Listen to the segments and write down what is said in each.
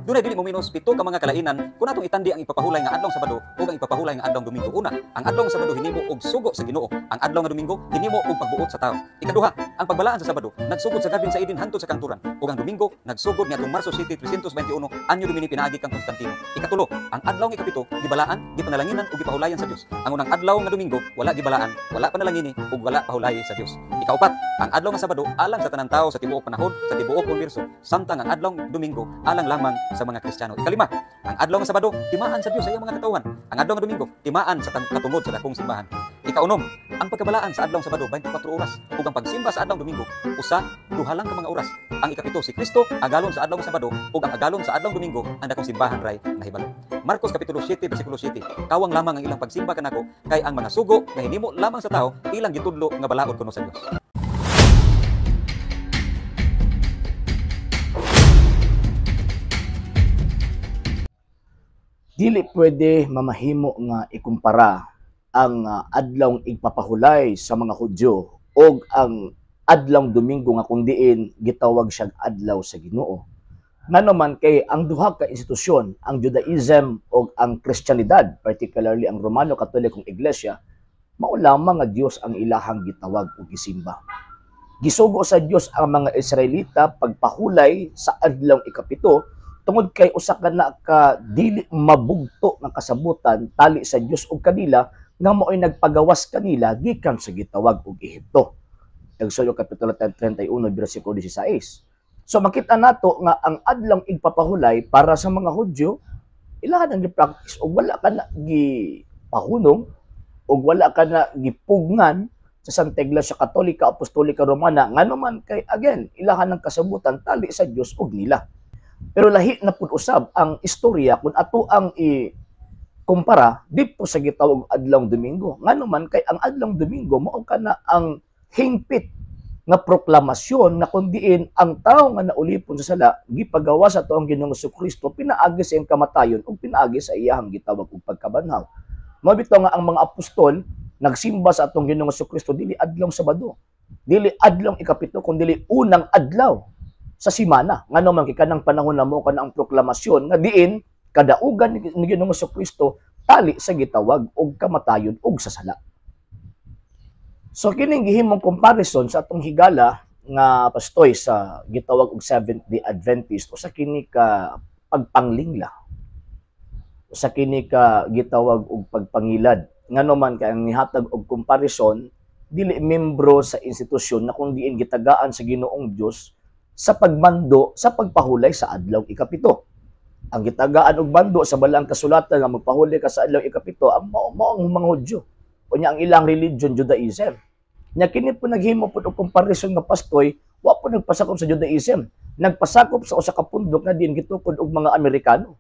Dunay dili mo minos 7 ka mga kalainan kung atong itandi ang ipapahulay nga adlong Sabado ug ang ipapahulay nga adlong Domingo. Una, ang adlong Sabado hinimo og sugo sa Ginoo. Ang adlaw nga Domingo hinimo og pagbuot sa tao. Ikaduha, ang pagbalaan sa Sabado nagsugod sa gabin sa Eden hantod sa kangturan, ug ang Domingo nagsugod niadtong Marso 7, 321 anyo Domini pinaagi kang Constantino. Ikatulo, ang adlaw nga ikapito gibalaan, gipanalanginan ug gipahulayan sa Dios. Ang unang adlaw nga Domingo wala gibalaan, wala panalangini ug wala pahulay sa Dios. Ikaupat, ang adlaw nga Sabado alang sa tanan tao sa tibuok panahon, sa tibuok universo, samtang ang adlaw Domingo alang lamang sa mga Kristiyano. Ikalima, ang adlaw nga Sabado timaan sa Dios sa iyang mga katawhan. Ang adlaw nga Domingo timaan sa katungod sa dakong simbahan. Ikaunom, ang pagkabalaan sa adlaw Sabado 24 oras ug ang pagsimba sa adlaw Domingo usa duha lang ka mga oras. Ang ikapito, si Kristo agalon sa adlaw nga Sabado ug ang agalon sa adlaw Domingo ang dakong simbahan ray nahibalo. Marcos kapitulo 7 bersikulo 7. Kawang lamang ang ilang pagsimba kanako kay ang mga sugo nga hinimo lamang sa tao ilang gitudlo nga balaod kuno sa Dios. Dili pwede mamahimo nga ikumpara ang adlawng igpapahulay sa mga Hudyo og ang adlawng Domingo nga kung diin gitawag siyang adlaw sa Ginoo. Ngano man kay ang duha ka institusyon, ang Judaism ug ang Kristiyanidad, particularly ang Romano Katolikong Iglesia, mao lamang nga Dios ang ilahang gitawag ug gisimba. Gisugo sa Dios ang mga Israelita pagpahulay sa adlawng ikapito tungod kay usa ka na ka dili mabugto nga kasabutan tali sa Dios ug kanila nga maoy nagpagawas kanila gikan sa gitawag og Ehipto. Exodo kapitulo 31 bersikulo 16. So makita nato nga ang adlawng igpapahulay para sa mga Hudyo ilahan ang gi-practice og wala ka na gipahunong og wala ka na gipugngan sa Santa Iglesia Katolika Apostolika Romana, ngano man kay again ilahan ang kasabutan tali sa Dios ug nila. Pero lahi na pud usab ang istorya kung ato ang i-kumpara dito sa gitawag adlawng Domingo. Ngano man kay ang adlawng Domingo mao kana ang hingpit nga proklamasyon na kun diin ang tawo nga naulipon sa sala gipagawa sa atoang Ginoong Kristo pinaagi sa iyang kamatayon ug pinaagi sa iyang gitawag og pagkabanhaw. Mao bitaw nga ang mga apostol nagsimba sa atong Ginoong Kristo dili adlawng Sabado, dili adlawng ikapito, kun dili unang adlaw sa simana. Ngano man kay kanang panahon na mo kana ang proklamasyon nga diin kadaugan ni Ginoong Kristo tali sa gitawag og kamatayon og sa sala. So kining gihimong comparison sa atong higala nga pastoy sa gitawag og Seventh-day Adventist usa kini ka pagpanglingla, usa kini ka gitawag og pagpangilad. Ngano man kay ang nihatag og comparison dili membro sa institusyon na kung diin gitagaan sa Ginoong Dios sa pagmando sa pagpahulay sa adlaw ikapito. Ang gitagaan og mando sa balaang kasulatan nga magpahulay ka sa adlaw ikapito ang mao ang mga Hudyo. Unya ang ilang religion Judaism. Nya kini po naghimo pud og comparison nga pastoy, wa po nagpasakop sa Judaism, nagpasakop sa usa ka pundok nga diin gitukod og mga Amerikano.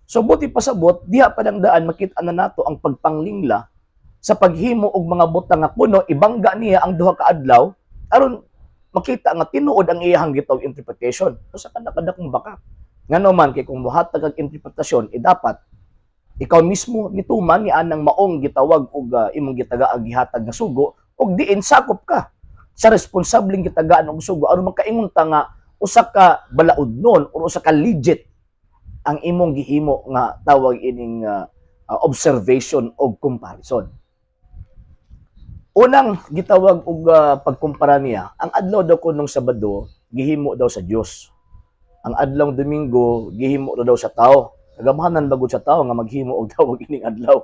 So buti pasabot diha pa lang daan makita na nato ang pagpanglingla sa paghimo og mga butang nga kuno ibangga niya ang duha ka adlaw aron makita nga tinuod ang iyahang gitawag interpretation. Usa ka nakadakong baka. Ngano man kay kung mohatag ang interpretasyon, dapat ikaw mismo nituman ni anang maong gitawag og imong gitagaang gihatag nga sugo og diin sakop ka sa responsableng gitagaan og sugo aron makaingon ta nga usa ka balaodnon or usa ka legit ang imong gihimo nga tawag ining observation og comparison. Unang gitawag og pagkumpara niya, ang adlaw daw kunong Sabado gihimo daw sa Dios. Ang adlaw Domingo gihimo daw sa tao. Kagamahanan bagod sa tao nga maghimo og tawag ining adlaw.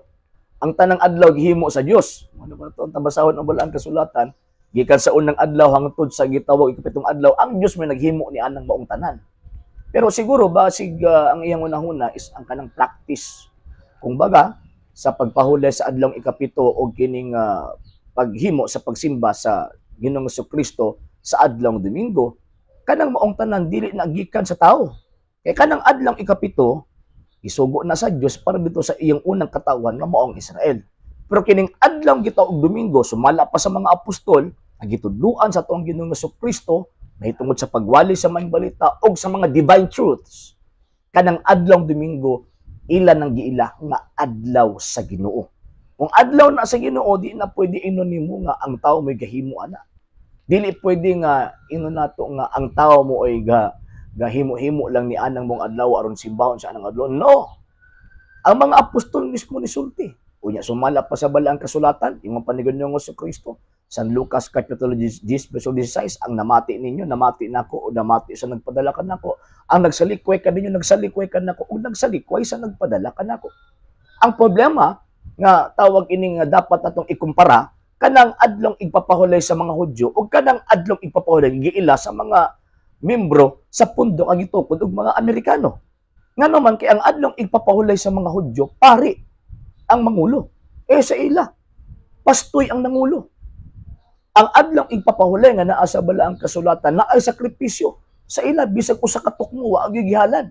Ang tanang adlaw gihimo sa Dios. Ano ba ito ang tabasahon ang balaan kasulatan? Gikan sa unang adlaw hangtod sa gitawag ikapitong adlaw, ang Dios may naghimo ni anang maong tanan. Pero siguro basig ang iyang unahuna is ang kanang practice. Kung baga sa pagpahulay sa adlawng ikapito og kining paghimo sa pagsimba sa Ginoong Kristo sa adlawng Domingo, kanang maong tanan dili na gikan sa tao. Kay kanang adlawng ikapito isugo na sa Dios para dito sa iyang unang katawan nga maong Israel. Pero kining adlawng gitawag Domingo sumala pa sa mga apostol ang gitudloan sa atoang Ginoong Kristo mahitungod sa pagwali sa maayong balita og sa mga divine truths. Kanang adlawng Domingo ila nang giila nga adlaw sa Ginoo. Kung adlaw na sa Ginoo, di na pwede inon nimo nga ang tao mo'y gahimo ana. Dili pwede nga inon nato nga ang tao mo ay Gahimo-himo lang ni anang mong adlaw aron simbahon sa anang adlaw. No. Ang mga apostol mismo ni sulti. Unya sumala pa sa balaang kasulatan, ingon pa ni Ginoong Kristo, San Lucas Kapitulo 10 verso 16, ang namati ninyo, namati nako, o namati sa nagpadala kanako. Ang nagsalikway kaninyo, nagsalikway kanako, o nagsalikway sa nagpadala kanako. Ang problema nga tawag ini nga dapat natong ikumpara kanang adlong igpapahulay sa mga Hudyo o kanang adlong igpapahulay giila sa mga membro sa pundo ang gitukod og mga Amerikano. Ngano man kay ang adlong igpapahulay sa mga Hudyo, pari ang mangulo. Eh sa ila, pastoy ang nangulo. Ang adlong igpapahulay nga naa sa balaang kasulatan naay sakripisyo sa ila, bisag usa ka tukmo wa ang gigihalan.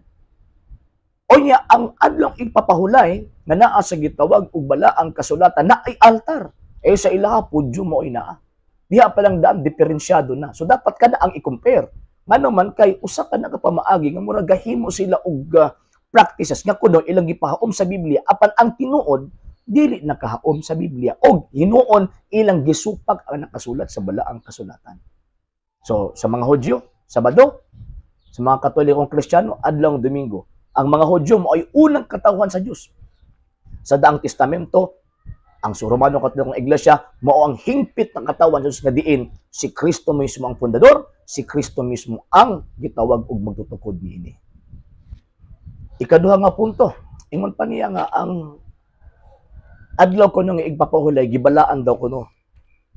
Unya ang adlong igpapahulay nga naa sa gitawag og balaang kasulatan naay altar. Eh sa ila, pudyo mo naa. Diha pa lang daan diferensyado na. So dapat kada ang i-compare. Ngano man kay usa ka na ka pamaagi nga murag gahimo sila og practices nga kuno ilang gipahaom sa Biblia, apan ang tinuod dili nakahaom sa Biblia og hinuon ilang gisupak ang nakasulat sa balaang kasulatan. So sa mga Hudyo, Sabado; sa mga Katolikong Kristiyano, adlong Domingo. Ang mga Hudyo mo ay unang katawhan sa Dios. Sa Daang Testamento, ang Romano Katolikong Iglesia mao ang hingpit ng katawan sa Dios nga diin si Kristo mismo ang pundador, si Kristo mismo ang gitawag og magtutukod niini. Ikaduha nga punto, ingon pa niya nga ang adlaw kuno nga igpapahulay gibalaan daw kuno.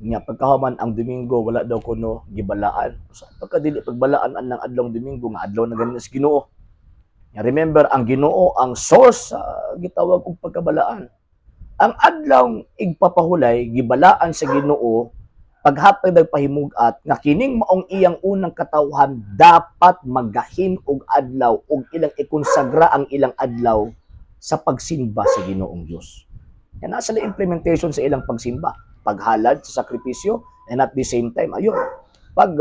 Nga pagkahuman ang Domingo wala daw kuno gibalaan. So, pagka dili pagbalaan ang adlong Domingo nga adlaw na ganin sa Ginoo. Nga remember, ang Ginoo ang source sa gitawag og pagkabalaan. Ang adlaw igpapahulay gibalaan sa Ginoo paghatag nagpahimug-at nga kining maong iyang unang katawhan dapat magahin og adlaw og ilang ikonsagra ang ilang adlaw sa pagsimba sa Ginoong Dios. Yan nasa implementation sa ilang pagsimba, paghalad sa sakripisyo, and at the same time ayun pag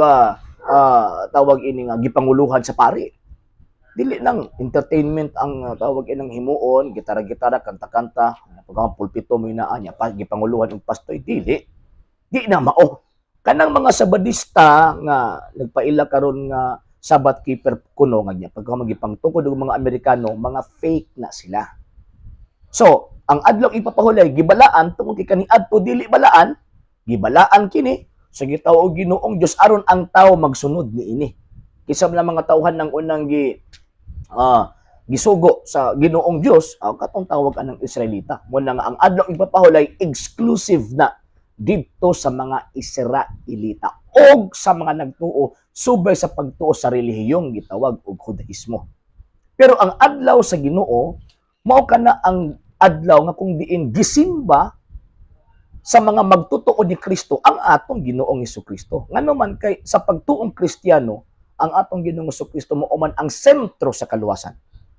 tawag ini nga gipanguluhan sa pari. Dili nang entertainment ang tawag inang himuon, gitara-gitara, kanta-kanta, pag pulpito mo inaa niya, pa gipanguluhan og pastoy, dili. Di na mao. Kanang mga Sabadista nga nagpaila karon nga Sabbath keeper kuno nga niya pagka magipangtukod og mga Amerikano, mga fake na sila. So, ang adlaw ipapahulay gibalaan tungod kay kaniadto dili balaan, gibalaan kini sa gitawag og Ginoong Dios aron ang tao magsunod niini. Kinsa man mga tawhan ng unang gisugo sa Ginoong Dios, katong tawag anang Israelita. Muna nga ang adlaw ipapahulay exclusive na didto sa mga Israelita og sa mga nagtuo subay sa pagtuo sa relihiyong gitawag og Judaismo. Pero ang adlaw sa Ginoo mao kana ang adlaw nga kung diin gisimba sa mga magtotoo ni Kristo ang atong Ginoong Hesukristo. Ngano man kay sa pagtuong Kristiyano, ang atong Ginoong Hesukristo mao man ang sentro sa kaluwasan.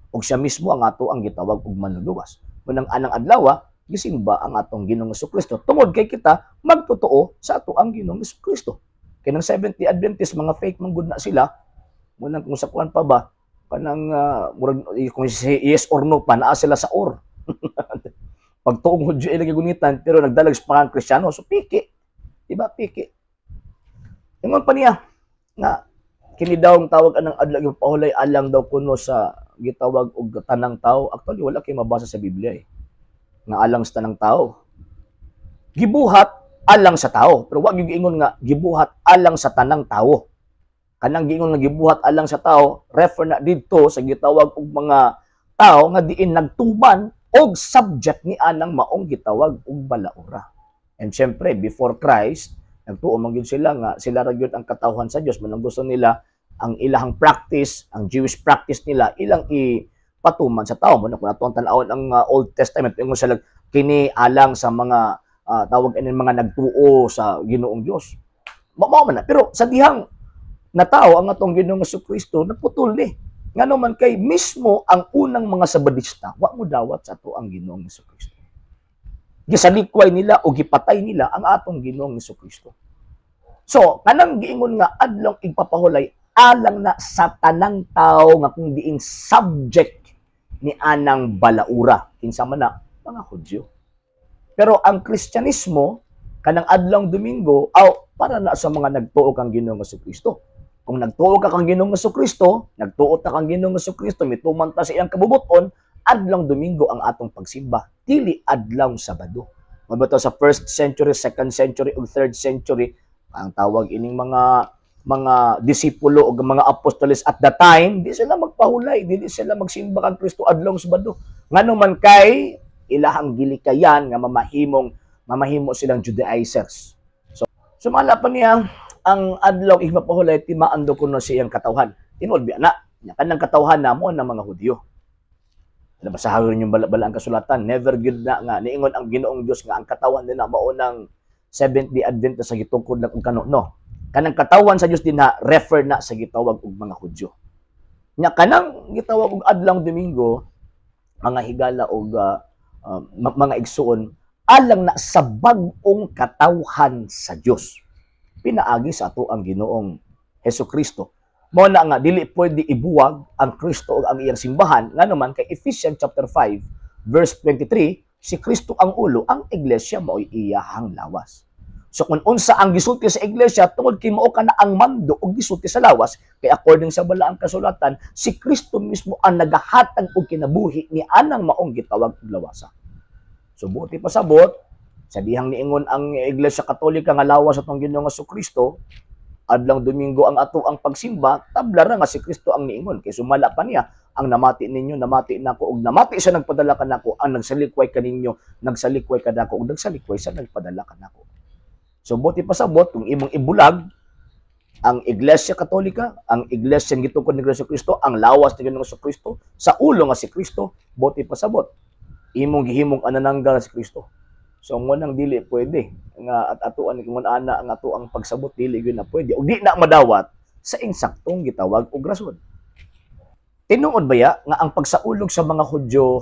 Ug siya mismo ang ato ang gitawag og manluluwas. Munang anang adlaw gisimba ang atong Ginoong Hesukristo tungod kay kita magtotoo sa ato ang Ginoong Hesukristo. Kay nang Seventh-day Adventist, mga fake man gud na sila. Munang kung sa kuan pa ba kanang murag kung yes or no pa naa sila sa or. Pagtuong Hudyo ilang gunitan pero nagdalag sa pangalan Kristiyano, so piki. Diba piki? Ingon pa niya nga kini daw ang tawag anang adlaw pahulay alang daw kuno sa gitawag og tanang tao. Actually wala kay mabasa sa Biblia nga alang sa tanang tao. Gibuhat alang sa tao, pero wa gyud giingon nga gibuhat alang sa tanang tao. Kanang giingon nga gibuhat alang sa tao, refer na didto sa gitawag og mga tao nga diin nagtuban og subject ni anang maong gitawag og balaura. And syempre before Christ, nagtuo man gyud sila nga sila ra gyud ang katawhan sa Dios, man gusto nila ang ilahang practice, ang Jewish practice nila ilang ipatuman sa tao. Mo kung ato ang tan-awon ang Old Testament, ingon sila kini alang sa mga tawag ini mga nagtuo sa Ginoong Dios. Mao man na. Pero sa dihang natao ang atong Ginoong Kristo, naputol ni. Ngano man kay mismo ang unang mga Sabadista wa mo dawat sa ato ang Ginoong Kristo. Gisalikway nila o gipatay nila ang atong Ginoong Kristo. So, kanang giingon nga adlong igpapahulay alang na sa tanang tao nga kung diin subject ni anang balaura, kinsa man na, mga Hudyo. Pero ang Kristyanismo kanang adlong Domingo aw para na sa mga nagtuo kang Ginoong Kristo. Kung nagtuo ka kang Ginoong Kristo, nagtuo ta kang Ginoong Kristo, mituman ta sa iyang kabubuton, adlong Domingo ang atong pagsimba, dili adlong Sabado. Mao sa first century, second century ug third century, ang tawag ining mga disipulo o mga apostoles at the time, di sila magpahulay, di sila magsimba kang Kristo adlong Sabado. Ngano man kay ilahang gilikayan nga mamahimo silang Judaizers. So, sumala pa niya, ang adlaw igpapahulay timaan do kuno sa iyang katawhan. Tinuod biya na. Nya kanang katawhan namo ng mga Hudyo. Nabasahon yung bala ang kasulatan. Never gyud na nga niingon ang Ginoong Dios nga ang katawan din na mao ng Seventh-day Adventist sa gitukod lang og kano, no. Kanang katawan sa Dios din na refer na sa gitawag og mga Hudyo. Nya kanang gitawag og adlong Domingo, mga higala og mga igsuon, alang na sa bag-ong katawhan sa Dios. Pinaagi sa ato ang Ginoong Hesus Kristo. Mao na nga dili pwede ibuwag ang Kristo ug ang iyang simbahan, ngano man kay Ephesians chapter 5 verse 23, si Kristo ang ulo, ang iglesia mao'y iyahang lawas. So kung unsa ang gisulti sa iglesia, tungod kay mao kana ang mando og gisulti sa lawas, kay according sa balaang kasulatan, si Kristo mismo ang nagahatag og kinabuhi ni anang maong gitawag og lawasa. So buot ipasabot, sa dihang niingon ang Iglesia Katolika nga lawas atong Ginoong Kristo, adlong Domingo ang ato ang pagsimba, tabla ra nga si Kristo ang niingon. Kay sumala pa niya, "Ang namati ninyo, namati nako, ug namati sa nagpadala kanako, ang nagsalikway kaninyo, nagsalikway kanako, ug nagsalikway sa nagpadala kanako." So buot ipasabot, kung imong ibulag ang Iglesia Katolika, ang Iglesia ng gitukod ni Kristo, ang lawas ni Ginoong Kristo, sa ulo nga si Kristo, buot ipasabot, imong gihimong anananggal si Kristo. So mo nang dili pwede nga at atuan kung ana ang ato ang pagsabot, dili gyud na pwede ug di na madawat sa insaktong gitawag og rason. Tinuod baya nga ang pagsaulog sa mga Hudyo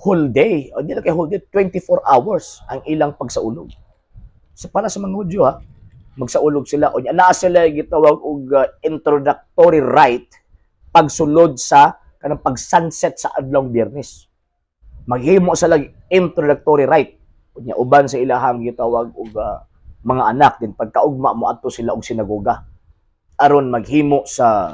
whole day, o di na kay whole day, 24 hours ang ilang pagsaulog. Sa para sa mga Hudyo ha, magsaulog sila o naa sila gitawag og introductory rite pagsulod sa kanang pag-sunset sa adlong Biyernes. Maghimo sa lag introductory rite. Unya uban sa ilahang gitawag og mga anak din, pagkaugma mo adto sila og sinagoga aron maghimo sa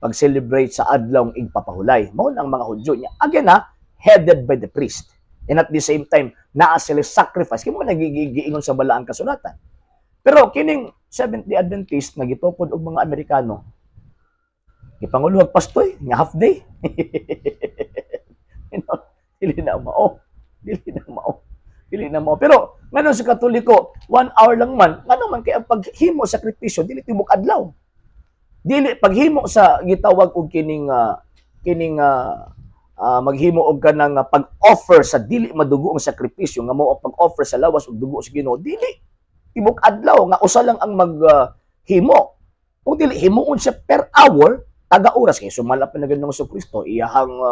pag-celebrate sa adlong igpapahulay. Mao nang mga Hudyo niya. Again ha, headed by the priest. And at the same time, naa sila sacrifice. Kaya mo nagigiingon sa balaang kasulatan. Pero kining Seventh-day Adventist nga gitukod og mga Amerikano, gipanguluhag pastoy nga half day. Dili na mao. Dili na mao. Dili na mao. Pero ngano sa Katoliko, 1 hour lang man, ngano man kay ang paghimo sa sakripisyo dili tibok adlaw. Dili paghimo sa gitawag og kining maghimo og kanang pag-offer sa dili madugo ang sakripisyo nga mao ang pag-offer sa lawas ug dugo sa Ginoo, dili tibok adlaw nga usa lang ang maghimo. Kung dili, himuon siya per hour, taga oras, kay sumala pa na Ginoong Kristo iyahang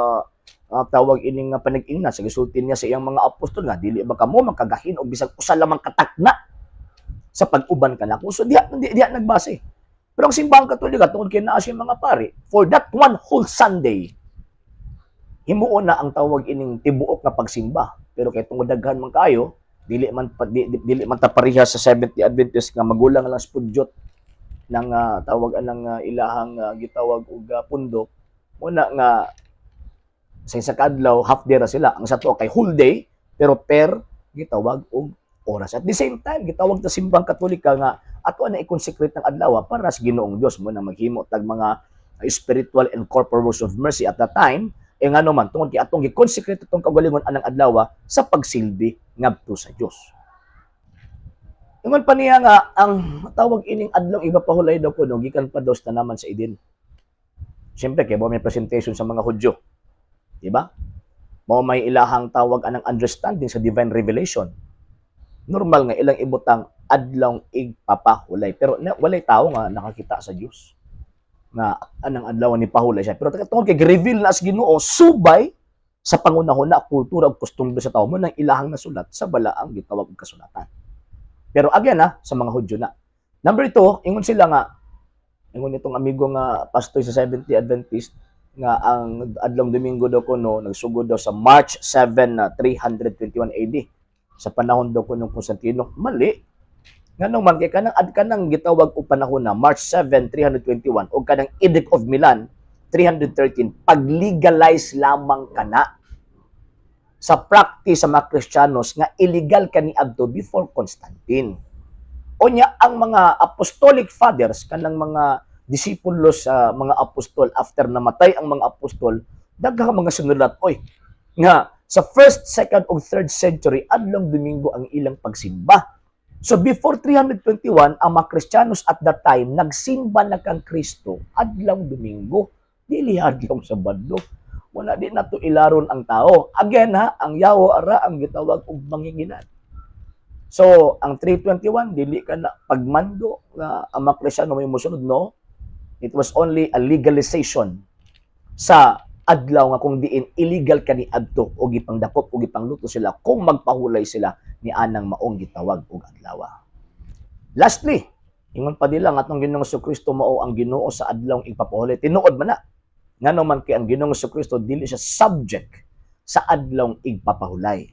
tawag ining panag-ingna, sa gisulti niya sa iyang mga apostol nga dili ba kamo makagahin og bisag usa lamang katakna sa pag-uban kanako? So diha nagbase. Pero ang Simbahang Katolika, tungod kay naa siya mga pari, for that one whole Sunday himuon na ang tawag ining tibuok nga pagsimba. Pero kay tungod daghan man kayo, dili man ta pareha sa Seventh-day Adventist nga magulang lang sa pudyot ng tawag anang ilahang gitawag og pundok, muna nga sa isa ka adlaw, half day ra sila. Ang sa ato kay whole day, pero per gitawag og oras. At the same time, gitawag ta Simbang Katolika nga ato na i-consecrate ng adlaw para sa Ginoong Dios, mo na maghimo tag mga spiritual and corporal works of mercy at that time. Eh ngano man, tungod kay atong gi-consecrate atong kaugalingon anang adlaw sa pagsilbi ngadto sa Dios. Ingon pa niya nga ang tawag ining adlaw igpapahulay daw kuno gikan pa daw sa naman sa Eden. Siyempre kay may presentation sa mga Hudyo. Di ba? Mao may ilahang tawag anang understanding sa divine revelation. Normal nga ilang ibutang adlaw igpapahulay. Pero na, walay tao nga nakakita sa Dios nga anang adlaw ni pahulay siya. Pero tungod kay reveal na sa Ginoo subay sa pangunahon na kultura ug kostumbre sa tao, mo nang ilahang nasulat sa balaang gitawag og kasulatan. Pero again ha, sa mga Hudyo na. Number 2, ingon sila nga, ingon itong amigo nga pastor sa Seventh-day Adventist, nga ang adlong Domingo daw kuno nagsugod daw sa March 7 na 321 AD sa panahon daw kuno Constantino. Mali. Ngano man kay kanang ad kanang gitawag og panahon na March 7, 321 og kanang Edict of Milan 313, pag-legalize lamang kana sa practice sa mga Kristiyanos nga illegal kaniadto before Constantine. Unya ang mga apostolic fathers, kanang mga disipulo sa mga apostol, after namatay ang mga apostol, daghang mga sinulat oy nga sa first, second ug third century, adlong Domingo ang ilang pagsimba. So before 321, ang mga Kristiyanos at that time nagsimba na kang Kristo adlong Domingo, dili adlong Sabado. Wala di nato ilaron ang tao. Again ha, ang yawo ara ang gitawag og mangingilad. So, ang 321 dili ka na pagmando nga ang mga Kristiyano may mosunod, no. It was only a legalization sa adlaw nga kung diin illegal kaniadto o gipangdakop o gipangluto sila kung magpahulay sila ni anang maong gitawag og adlaw. Lastly, ingon pa nila nga atong Ginoong Kristo mao ang Ginoo sa adlawng igpapahulay. Tinuod man na. Ngano man kay ang Ginoong Kristo dili siya subject sa adlawng igpapahulay.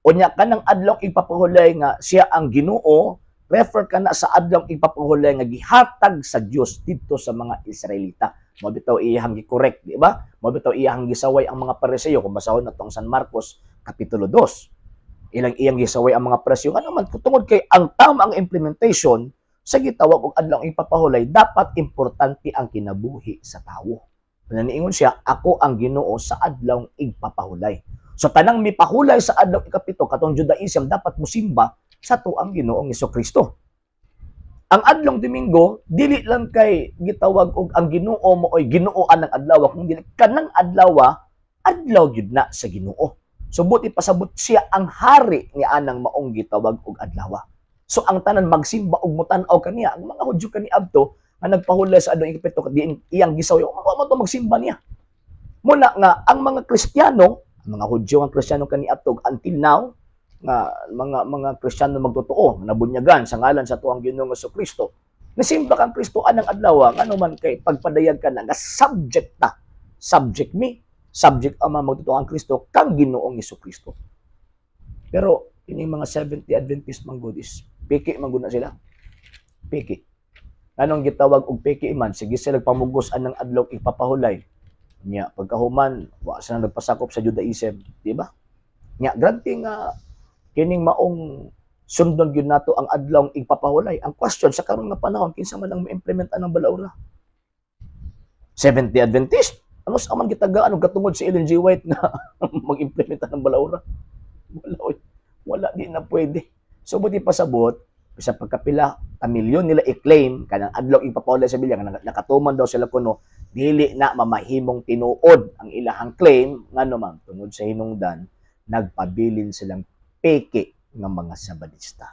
Unya kanang adlawng igpapahulay nga siya ang Ginoo, refer kana sa adlawng igpapahulay nga gihatag sa Dios didto sa mga Israelita. Mao bitaw iyang gi-correct, di ba? Mao bitaw iyang gisaway ang mga Pariseo kung basahon nato ang San Marcos kapitulo 2. Ilang iyang gisaway ang mga Pariseo. Ano man tungod kay ang tama ang implementation sa gitawag og adlawng ipapahulay, dapat importante ang kinabuhi sa tawo. Niingon siya, "Ako ang Ginoo sa adlawng igpapahulay." So tanang mipahulay sa adlaw ikapito katong Judaism, dapat musimba sa atuang Ginoong Kristo. Ang adlong Domingo dili lang kay gitawag og ang Ginoo mo oy Ginoo anang adlaw, kung dili kanang adlaw, adlaw gyud na sa Ginoo. So buti pasabot siya ang hari ni anang maong gitawag og adlaw. So ang tanan magsimba og mutan-aw kaniya. Ang mga Hudyo kaniadto nga nagpahulay sa adlong ikapito, diin iyang gisaway, wa mo to magsimba niya. Muna nga ang mga Kristiyano, ang mga Hudyo nga Kristiyano kaniadto until now nga mga Kristiyano magtotoo nabunyagan sa ngalan sa tuang Ginoong Kristo, nisimba kang Kristo anang adlaw, ngano man kay pagpadayag ka na nga subject ta, subject me, subject ang mga magtotoo ang Kristo kang Ginoong Kristo. Pero ini mga Seventh-day Adventist man gud is piki man gud na sila, piki. Anong gitawag og piki man, sige sila pamugos anang adlaw ipapahulay nya, pagkahuman wa sila nagpasakop sa Judaism, di ba? Nya grante nga kining maong sundon gyud nato ang adlawng igpapahulay. Ang question sa karon nga panahon, kinsa man ang ma-implement anang balaura? Seventh-day Adventist? Ano sa man gitagaan og katungod si Ellen G. White nga mag-implement ang balaura? Wala oy. Wala, di na pwede. So buti pasabot, sa pagkapila ka milyon nila i-claim kanang adlaw ipapahulay sa Biblia nga nakatuman daw sila kuno, dili na mamahimong tinuod ang ilahang claim, ngano man tungod sa hinungdan nagpabilin silang peke nga mga Sabadista.